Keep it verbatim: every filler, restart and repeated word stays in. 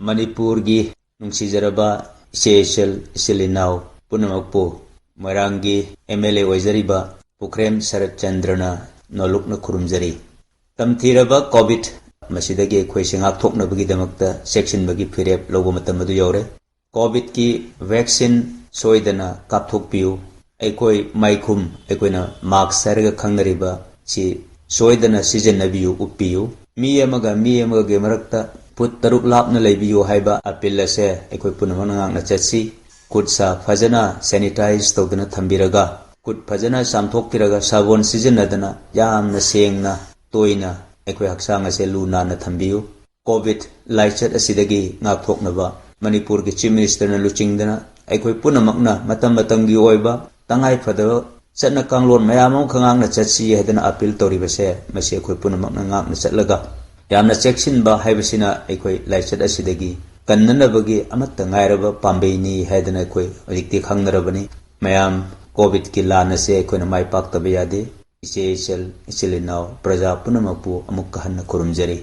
ꯃꯅꯤꯄꯨꯔꯒꯤ ꯅꯨꯡꯁꯤꯖꯔꯕ ꯏꯆꯦ ꯏꯆꯜ, ꯏꯆꯤꯜ ꯏꯅꯥꯎ ꯄꯨꯝꯅꯃꯛꯄꯨ ꯃꯣꯏꯔꯥꯡꯒꯤ ꯑꯦꯝ ꯑꯦꯜ ꯑꯦ ꯑꯣꯏꯖꯔꯤꯕ ꯄꯨꯈ꯭ꯔꯦꯝ ꯁꯔꯠ ꯆꯟꯗ꯭ꯔꯅ ꯅꯣꯂꯨꯛꯅ ꯈꯨꯔꯨꯝꯖꯔꯤ꯫ ꯇꯝꯊꯤꯔꯕ ꯀꯣꯚꯤꯗ, ꯃꯁꯤꯗꯒꯤ ꯑꯩꯈꯣꯏꯁꯦ ꯉꯥꯛꯊꯣꯛꯅꯕꯒꯤꯗꯃꯛꯇ ꯆꯦꯛꯁꯤꯟꯕꯒꯤ ꯐꯤꯔꯦꯞ ꯂꯧꯕ ꯃꯇꯝ ꯑꯗꯨ ꯌꯧꯔꯦ꯫ ꯀꯣꯚꯤꯗꯀꯤ ꯚꯦꯛꯁꯤꯟ ꯁꯣꯏꯗꯅ ꯀꯥꯞꯊꯣꯛꯄꯤꯌꯨ꯫ ꯑꯩꯈꯣꯏ ꯃꯥꯏꯈꯨꯝ, ꯑꯩꯈꯣꯏꯅ ꯃꯥꯛꯁ ꯍꯥꯏꯔꯒ ꯈꯪꯅꯔꯤꯕ ꯁꯤ ꯁꯣꯏꯗꯅ ꯁꯤꯖꯤꯟꯅꯕꯤꯌꯨ, ꯎꯞꯄꯤꯌꯨ꯫ ꯃꯤ ꯑꯃꯒ ꯃꯤ ꯑꯃꯒꯒꯤ ꯃꯔꯛꯇ ꯐꯨꯠ ꯇꯔꯨꯛ ꯂꯥꯞꯅ ꯂꯩꯕꯤꯌꯨ ꯍꯥꯏꯕ ꯑꯄꯤꯜ ꯑꯁꯦ ꯑꯩꯈꯣꯏ ꯄꯨꯝꯅꯃꯛꯅ ꯉꯥꯛꯅ ꯆꯠꯁꯤ꯫ ꯈꯨꯠ ꯁꯥ ꯐꯖꯅ ꯁꯦꯅꯤꯇꯥꯏꯖ ꯇꯧꯗꯨꯅ ꯊꯝꯕꯤꯔꯒ, ꯈꯨꯠ ꯐꯖꯅ ꯆꯥꯝꯊꯣꯛꯄꯤꯔꯒ, ꯁꯥꯕꯣꯟ ꯁꯤꯖꯤꯟꯅꯗꯅ ꯌꯥꯝꯅ ꯁꯦꯡꯅ, ꯇꯣꯏꯅ ꯑꯩꯈꯣꯏ ꯍꯛꯆꯥꯡ ꯑꯁꯦ ꯂꯨ ꯅꯥꯟꯅ ꯊꯝꯕꯤꯌꯨ꯫ ꯀꯣꯚꯤꯗ ꯂꯥꯏꯆꯠ ꯑꯁꯤꯗꯒꯤ ꯉꯥꯛꯊꯣꯛꯅꯕ ꯃꯅꯤꯄꯨꯔꯒꯤ ꯆꯤꯐ ꯃꯤꯅꯤꯁꯇꯔꯅ ꯂꯨꯆꯤꯡꯗꯅ ꯑꯩꯈꯣꯏ ꯄꯨꯝꯅꯃꯛꯅ ꯃꯇꯝ ꯃꯇꯝꯒꯤ ꯑꯣꯏꯕ ꯇꯉꯥꯏ ꯐꯗꯕ ꯆꯠꯅ ꯀꯥꯡꯂꯣꯟ ꯃꯌꯥꯝ ꯑꯃꯈꯛ ꯉꯥꯛꯅ ꯆꯠꯁꯤ ꯍꯥꯏꯗꯅ ꯑꯄꯤꯜ ꯇꯧꯔꯤꯕꯁꯦ, ꯃꯁꯤ ꯑꯩꯈꯣꯏ ꯄꯨꯝꯅꯃꯛꯅ ꯉꯥꯛꯅ ꯆꯠꯂꯒ, ꯌꯥꯝꯅ ꯆꯦꯛꯁꯤꯟꯕ ꯍꯥꯏꯕꯁꯤꯅ ꯑꯩꯈꯣꯏ ꯂꯥꯏꯆꯠ ꯑꯁꯤꯗꯒꯤ ꯀꯟꯅꯅꯕꯒꯤ ꯑꯃꯠꯇ ꯉꯥꯏꯔꯕ ꯄꯥꯝꯕꯩꯅꯤ ꯍꯥꯏꯗꯅ ꯑꯩꯈꯣꯏ ꯍꯧꯖꯤꯛꯇꯤ ꯈꯪꯅꯔꯕꯅꯤ꯫ ꯃꯌꯥꯝ, ꯀꯣꯚꯤꯗꯀꯤ ꯂꯥꯟ ꯑꯁꯦ ꯑꯩꯈꯣꯏꯅ ꯃꯥꯏ ꯄꯥꯛꯇꯕ ꯌꯥꯗꯦ꯫ ꯏꯆꯦ ꯏꯆꯜ, ꯏꯆꯤꯜ ꯏꯅꯥꯎ, ꯄ꯭ꯔꯖꯥ ꯄꯨꯝꯅꯃꯛꯄꯨ ꯑꯃꯨꯛꯀ ꯍꯟꯅ ꯈꯨꯔꯨꯝꯖꯔꯤ꯫